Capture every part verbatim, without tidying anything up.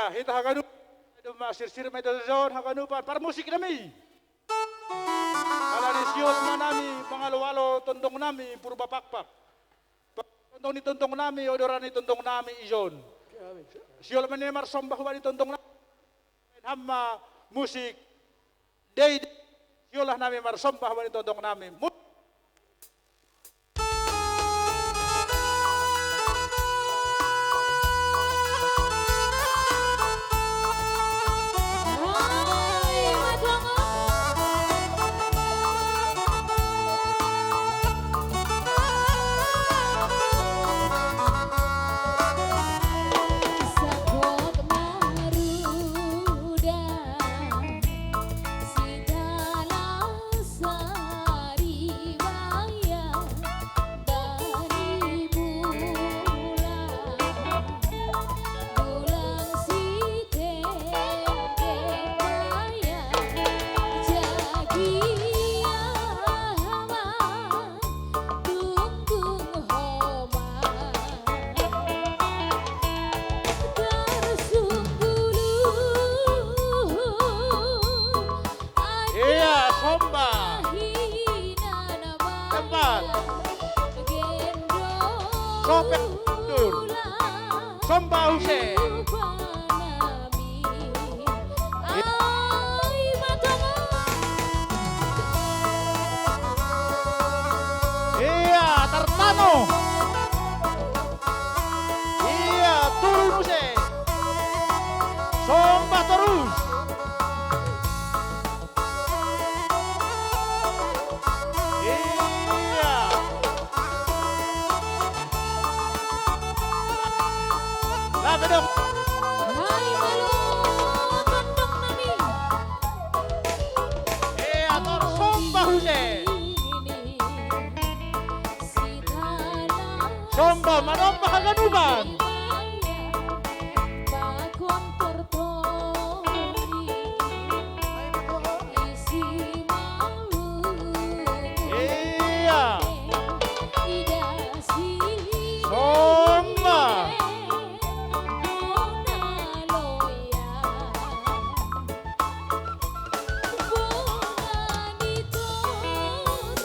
Hita haganupan, domma sirsir ma i tu jon haganupan parmusik nami. Ala ni sihol ma nami mangalo-alo tondong nami Purba Pakpak. Tondong ni tondong nami, odoran ni tondong nami i jon. Sihol ma nami marsomba hubani tondong nami. Baen hamu ma musik. Dei, dei. Sihol ma nami marsomba hubani tondong nami. Mu- Iya, somba. Tempat. Sopek mundur. Somba use. Iya, tartano. Iya, turun use. Somba torus. Iya. Lah, bedok. Hai, halo, kondok nami. Iya, tor somba use. Somba, manomba haganupan. Iya. Somba.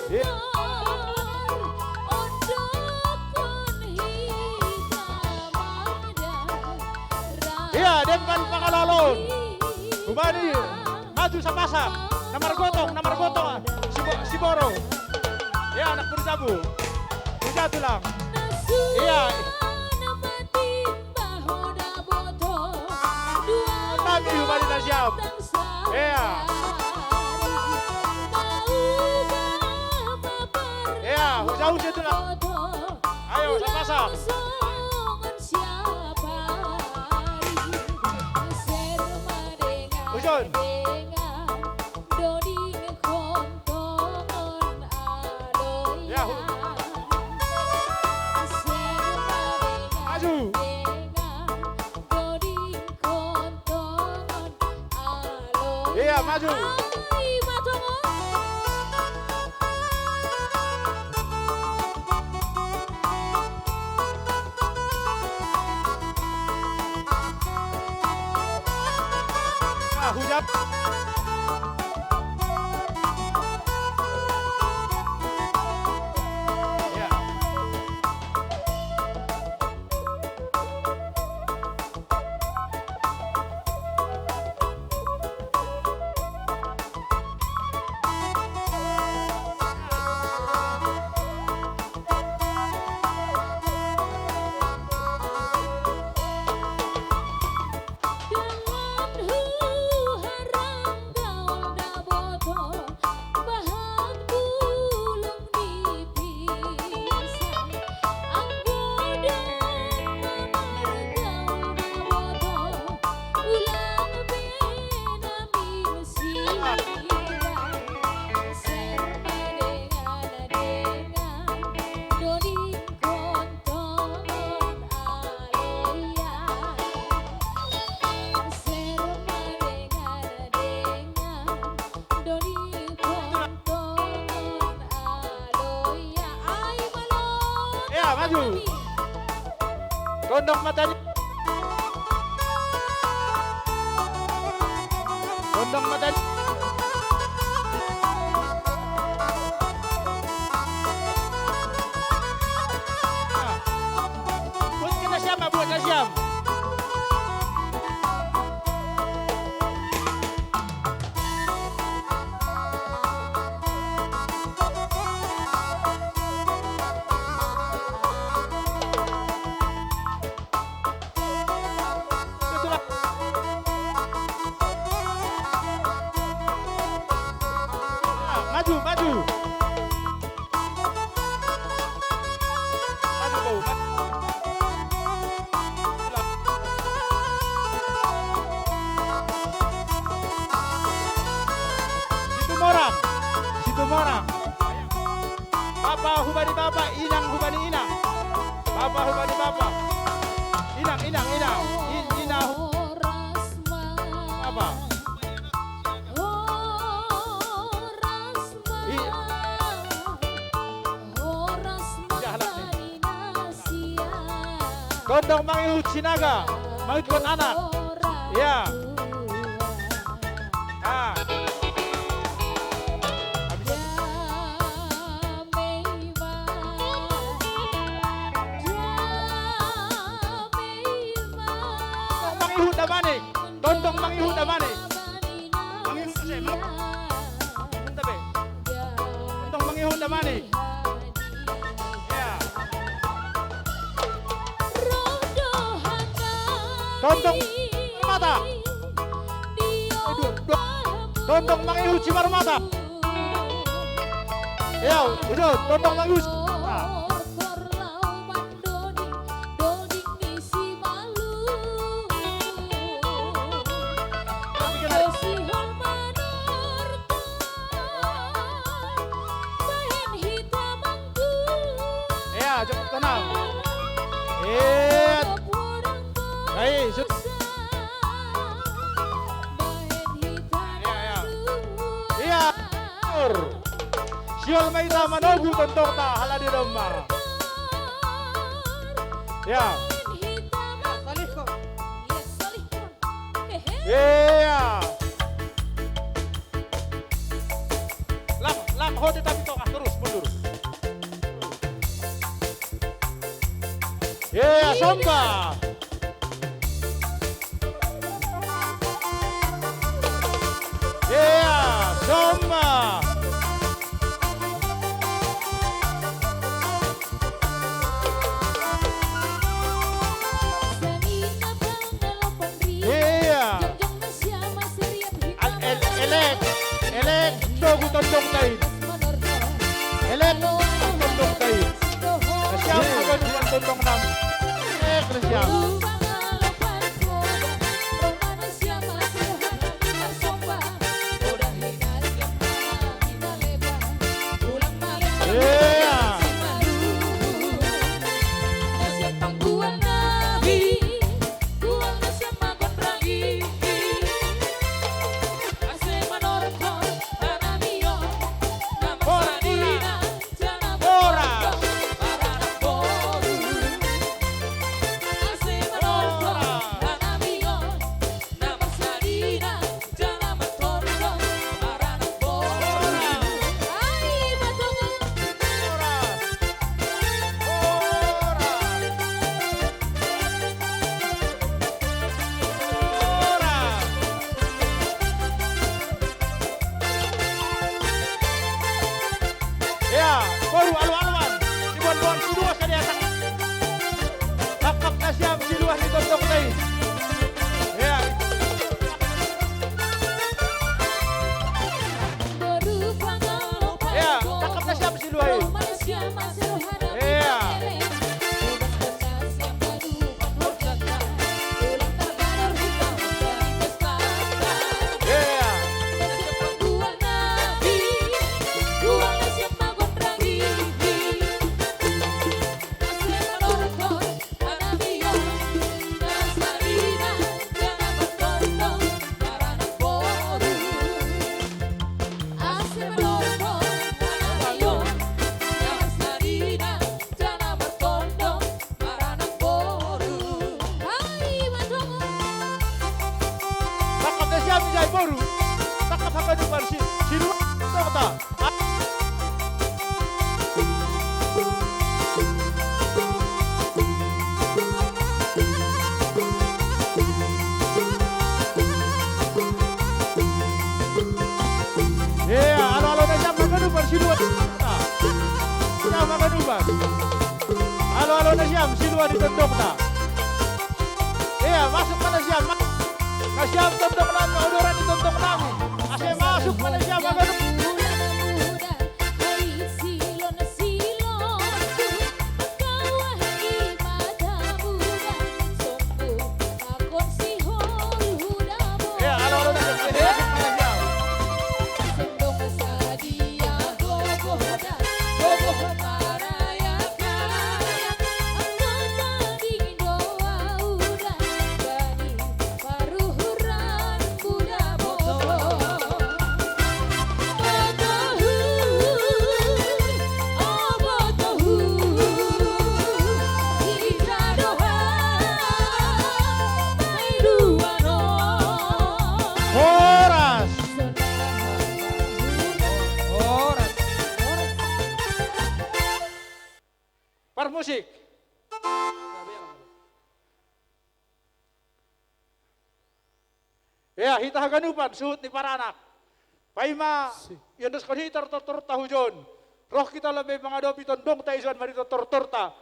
Iya. Iya, demban pangalo-aloon. Hubani, maju sapasang. Na margotong, na margotong. Sibo-, Siboro. Iya, anak Purjabu. Puja tulang. Iya. Tapi hubani na siap. Iya. Iya, hujau situ lah. Ayo, sama-sama. Ujon. Ya, hu-, maju. Iya, maju. Ah, hujat. Ya. Ya, maju. Gondok matanya. Dong mata. Ah. Buat kena siam, ah, buat kena siam. Ah, maju, maju. Maju, maju. Situmorang. Situmorang. Bapa hubani bapa, inang hubani inang. Bapa hubani bapa. Inang, inang, inang. In, inang. Bapa. I-, Tondong mangihut sinaga, mangihut anak. Ya. Ah. Mangihut damani. Tondong mangihut damani. Mangihut se, mang-, tabe. Tondong mangihut damani. Ya. Tondong mata. Aduh, aduh. Tondong mangihut si marmata. Ya, udah, tondong mangihut. Ah. Iya, cukup tenang. Iya. Baik, su-, iya, iya. Iya. Siol mai ta manogu tontong ta halani domma. Ya. Iya. Lang, lang, ho, tetapi tongah terus mundur. Iya, somba. Iya, somba. Iya. Al-, el-, elek, elek, togu tondong tain. Elek, tondong tain. Siapa kan bukan tondong nam? Elek, siapa? Iya. Horas, horas. Siluan. Siam haganupan. Alo-alo na siam, siluan ni tondongta. Iya, masuk ma na siam. Ma-, na siam tondong nami, odoran ni tondong nami. Ase masuk ma na siam haganupan. Iya, alo-alo na siam. Masuk ma na siam. Horas. Horas. Parmusik. Iya, hita haganupan, suhut ni paranak. Paima, si- iondoskon hita tortorta hujon. Roh hita labe mangadopi tondongta i son mari tortorta.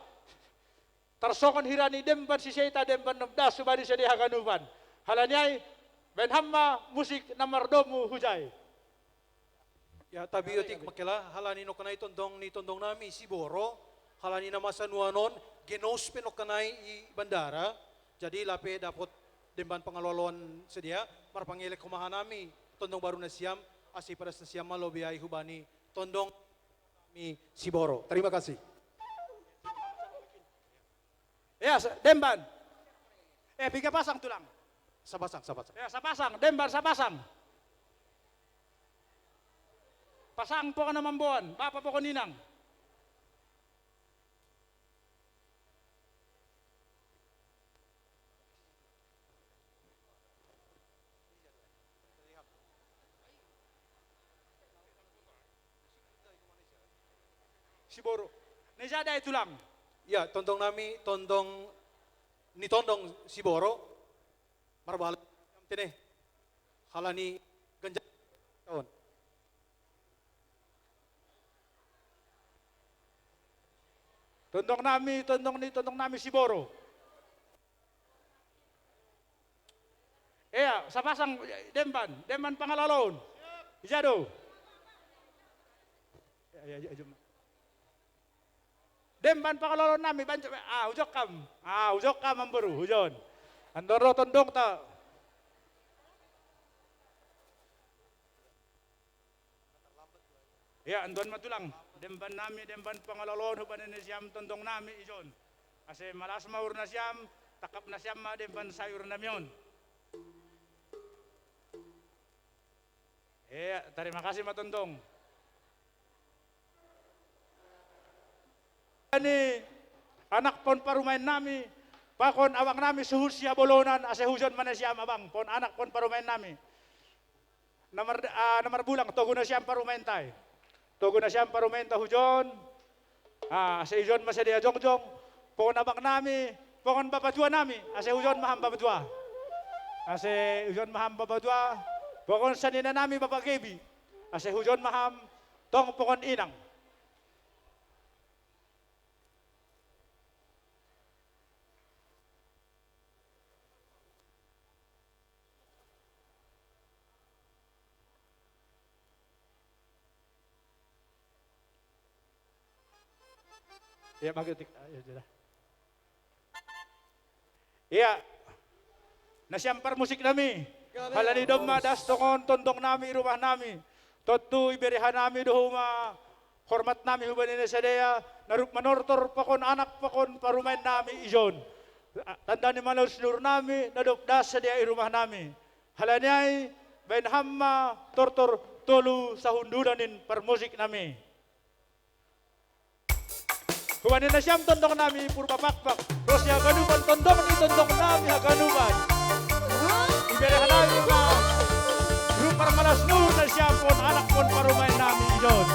Tarsongon hira ni demban siseta, demban nomdas hubani sidea haganupan. Halani ai, baen hamu ma musik na mardomu hujai. Ya, tabi otik ma hela, halani nongkanai tondong ni tondong nami Siboro, halani na masa nuanon, genous pe nongkanai i bandara, jadi lape dapot demban pangaloaloan sidea, marpangelek homa hanami, tondong baru nasiam, ase padas nasiam ma lobei ai hubani tondong nami Siboro. Terima kasih. Ya, se-, demban. Eh, piga pasang tulang? Sapasang, sapasang. Ya, sapasang, demban sapasang. Pasang pokon na mamboan, bapa pokon inang. Siboro. Neja dai tulang. Ya, tondong nami, tondong ni tondong Siboro. Marbalik. Tene. Halani ganjang. Kawan. Tondong nami, tondong ni tondong nami Siboro. Iya, sapasang demban, demban pangaloaloon. Ija do. Ya, ya, ya, ya. Demban pangaloaloon nami, bantu, ah, hujok hamu. Ah, hujok hamu, amboru, hujon. Andor do tondongta. Iya, antuan ma tulang. Demban nami, demban pangaloaloon hubani nasiam tondong nami ijon. Ase malas ma uhur nasiam, tangkap nasiam ma demban sayur nami on. Iya, tarima kasih ma tondong. Ni anak pon parumaen nami, pakon abang nami suhut sihabolonan, ase hujon ma nasiam abang, pon anak pon parumaen nami. Na mar-, ah, na marbulang, togu nasiam parumaenta i. Togu nasiam parumaenta hujon. Ah, ase ijon ma sidea jongjong. Pakon abang nami, pakon bapatua nami, ase hujon ma hamu bapatua. Ase hujon ma hamu bapatua, pakon sanina nami bapa Gebi. Ase hujon ma hamu tong pakon inang. Iya, bagi tik-, ah, iya, sudah. Iya. Nasiam parmusik nami. Halani domma das tongon tondong nami i rumah nami. Tontu ibere hanami do homa hormat nami hubani na sidea, na rup manortor pakon anak pakon parumaen nami ijon. Tanda ni manaus ni uhur nami, na dob das sidea i rumah nami. Halani ai, baen hamu ma tortor tolu sahundulan ni parmusik nami. Hubani nasiam tondong nami Purba Pakpak, ro si haganupan tondong ni tondong nami haganupan. Ibere hanami ma rup marmalas ni uhur nasiam pon anak pon parumaen nami ijon.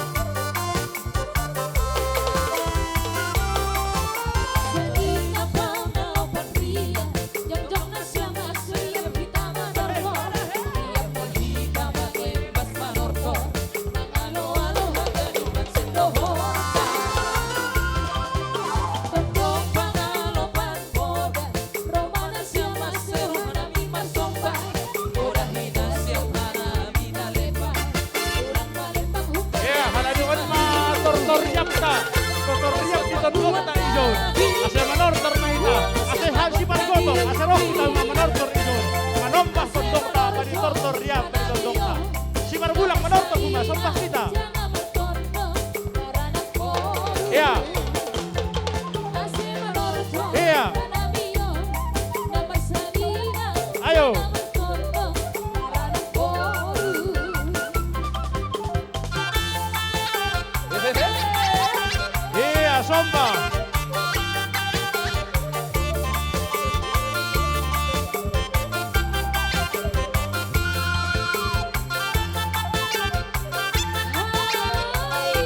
Ayo. Iya, somba.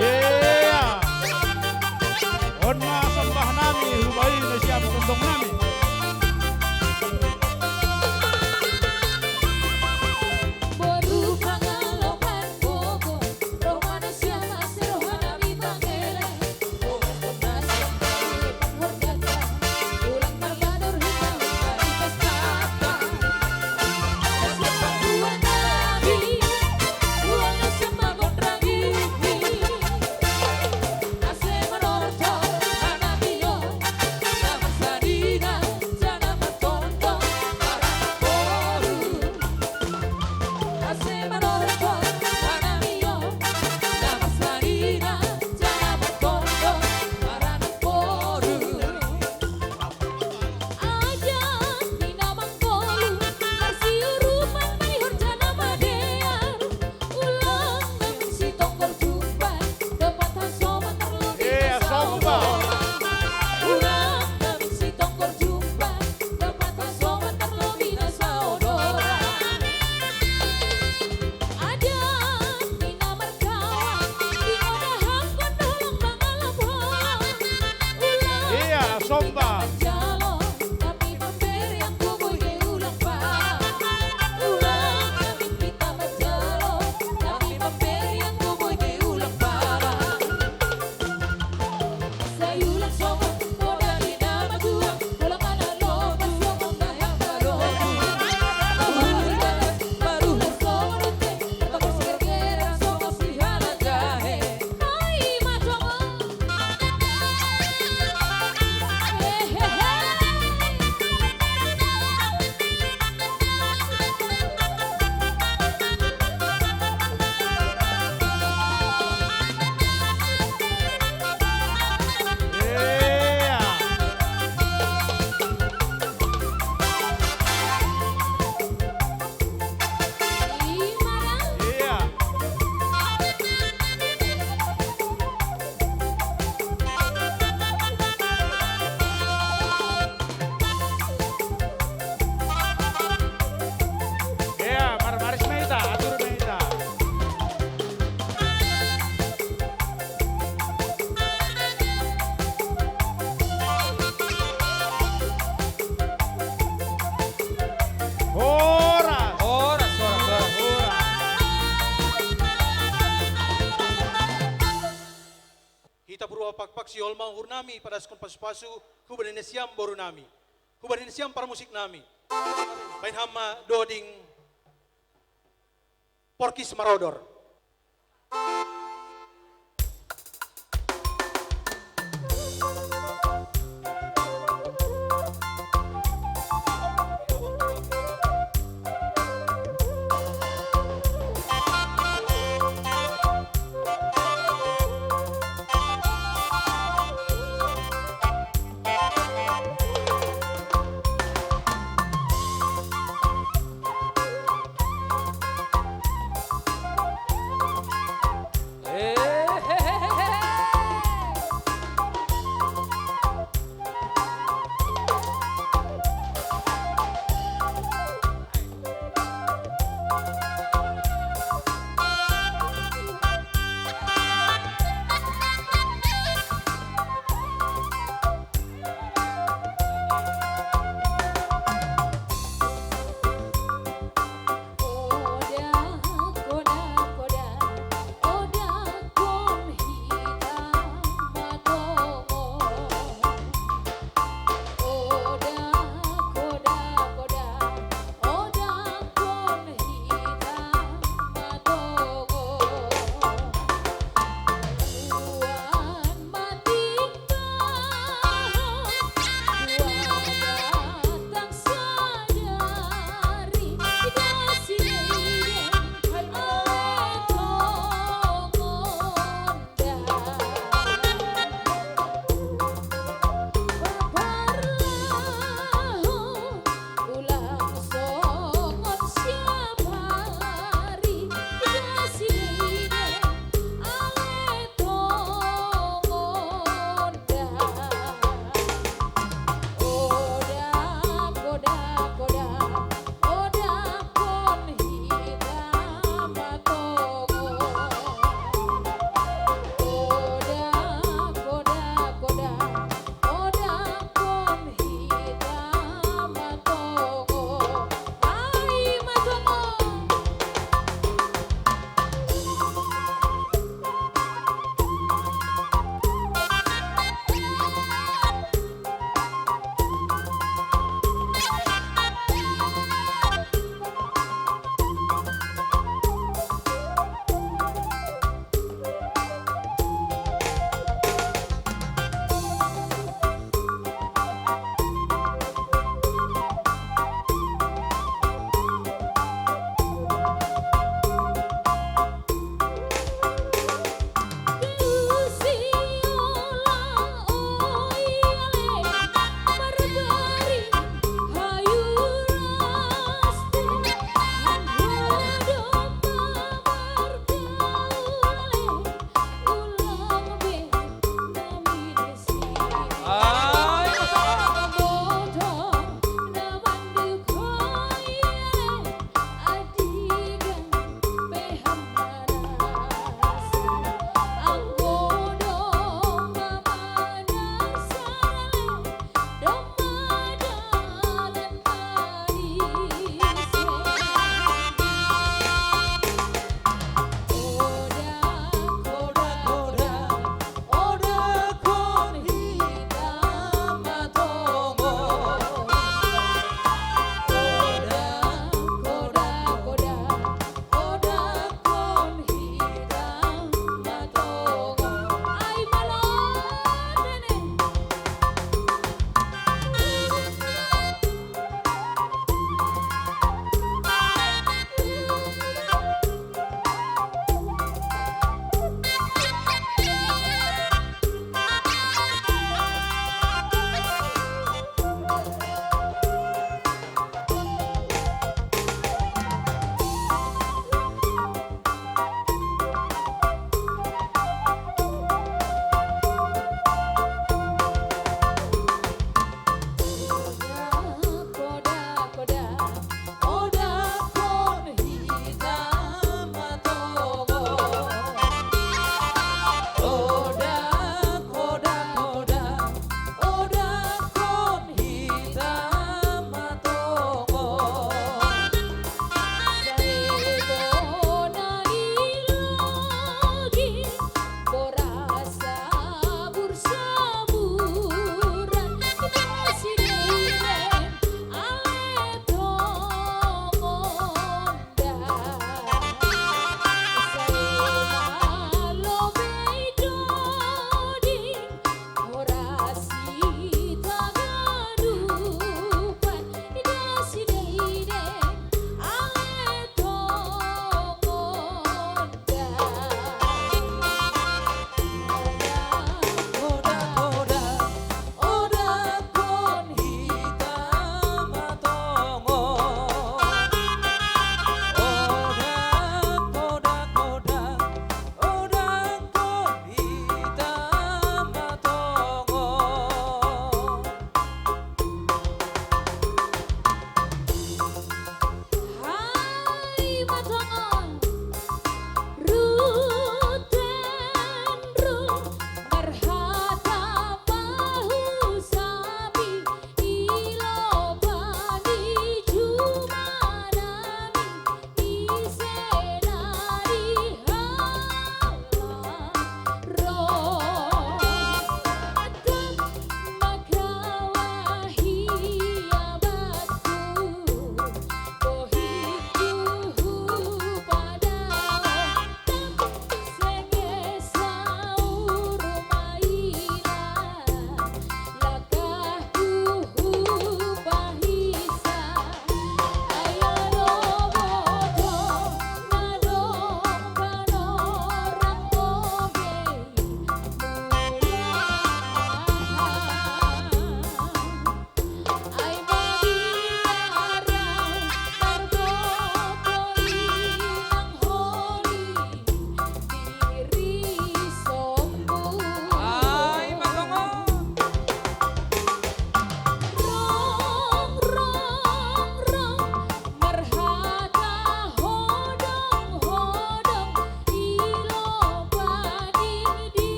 Iya. On ma sambah nami, hubahi na siap tondong nami. Boru pangalokan bobo, rohana siap ase rohana mi bangele. Hita purba pakpak si Olma uhur nami, padaskon pasu-pasu, huba nena siam boru nami. Huba nena siam parmusik nami. Bain hama doding Porkis Marodor.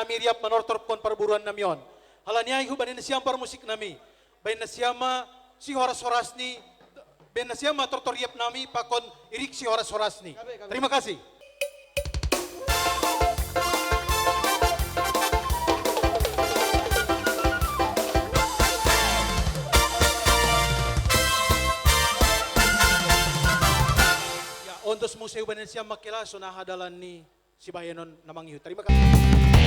Miriap manortor kon parburuan nami on. Halani ai hubanen na siam parmusik nami. Baen na siam ma sihoras-horasni, baen na siam ma tortor riap nami pakon irik sihoras-horasni. Terima kasih. Ya, ontos muse hubaen na siam ma kela, so na aha dalan ni sibahenon na mangihut. Terima kasih.